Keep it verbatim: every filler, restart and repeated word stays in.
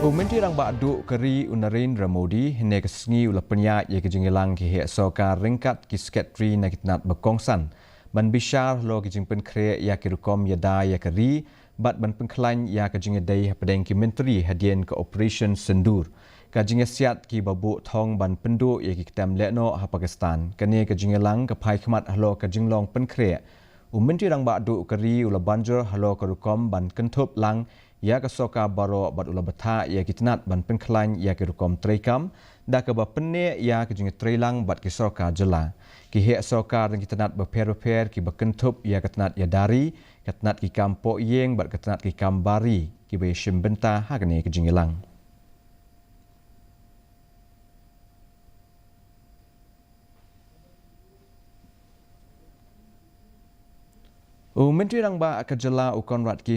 U Myntri Rangbah Duh ka ri u Narendra Modi hynne ka sngi u la pynïaid ïa ka jingïalang ki heh sorkar ryngkat ki secretary na ki tnat ba kongsan ban bishar halor ki jingpynkhreh ïa ki rukom ïada ïa ka ri bad ban pynkhlaiñ ïa ka jingïadei hapdeng ki myntri hadien ka Operation Sindoor. Ka jingïasiat ki ba buh thong ban pynduh ïa ki kyntem lehnoh ha Pakistan. Kane ka jingïalang ka phai khmat halor ka jinglong pynkhreh. U Myntri Rangbah Duh ka ri u la banjur halor ka rukom ban kynthup lang ïa ka sorkar baroh bad u la bthah ïa ki tnat ban pynkhlaiñ ïa ki rukom treikam da kaba pynneh ïa ka jingtreilang bad ki sorkar jylla. Ki heh sorkar na ki tnat bapher bapher ki ba kynthup ïa ka tnat ïada ri, ka tnat ki kam poh ïing bad ka tnat ki kam bar ri ki ba ïashim bynta ha kane ka jingïalang. U Myntri Rangbah ka jylla u Conrad K.